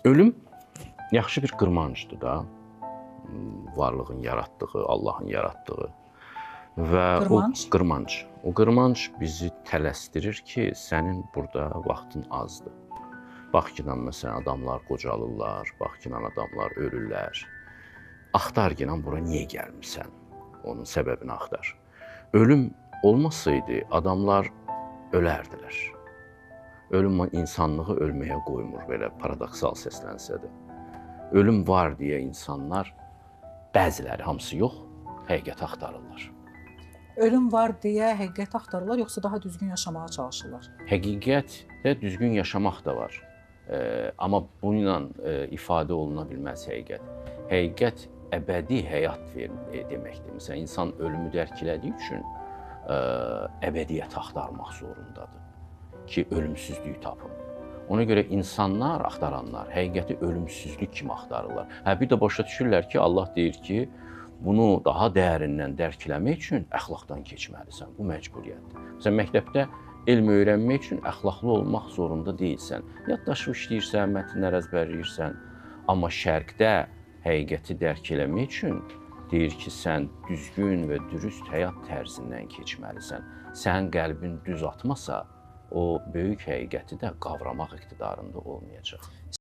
Ölüm yaxşı bir qırmancdır da. Varlığın yaratdığı, Allahın yaratdığı və Qırmanc? O qırmanc. O qırmanc bizi tələsdirir ki, sənin burada vaxtın azdır. Bax ki, məsələn, adamlar qocalırlar, bax ki, adamlar ölürlər. Axtar ki, bura niyə gəlmisən? Onun səbəbini axtar. Ölüm olmasaydı adamlar ölərdilər. Ölüm insanlığı ölməyə qoymur, belə paradoksal səslənsə də. Ölüm var deyə insanlar, bəziləri, hamısı yox, həqiqəti axtarırlar. Ölüm var deyə həqiqəti axtarırlar, yoxsa daha düzgün yaşamağa çalışırlar? Həqiqətdə düzgün yaşamaq da var. Amma bununla ifadə oluna bilməz həqiqət. Həqiqət əbədi həyat deməkdir. Məsələn, insan ölümü dərk elədiyi üçün əbədiyyəti axtarmaq zorundadır ki, ölümsüzlüyü tapın. Ona görə insanlar, axtaranlar həqiqəti ölümsüzlük kimi axtarırlar. Hə, bir də başa düşürlər ki, Allah deyir ki, bunu daha dərindən dərk eləmək üçün əxlaqdan keçməlisən. Bu məcburiyyətdir. Məsələn, məktəbdə elm öyrənmək üçün əxlaqlı olmaq zorunda deyilsən. Yaddaşı işləyirsən, mətnlər əzbərləyirsən. Amma şərqdə həqiqəti dərk eləmək üçün deyir ki, sən düzgün və dürüst həyat tərzindən keçməlisən. Sənin qəlbin düz atmasa, o böyük həqiqəti də qavramaq iqtidarında olmayacaq.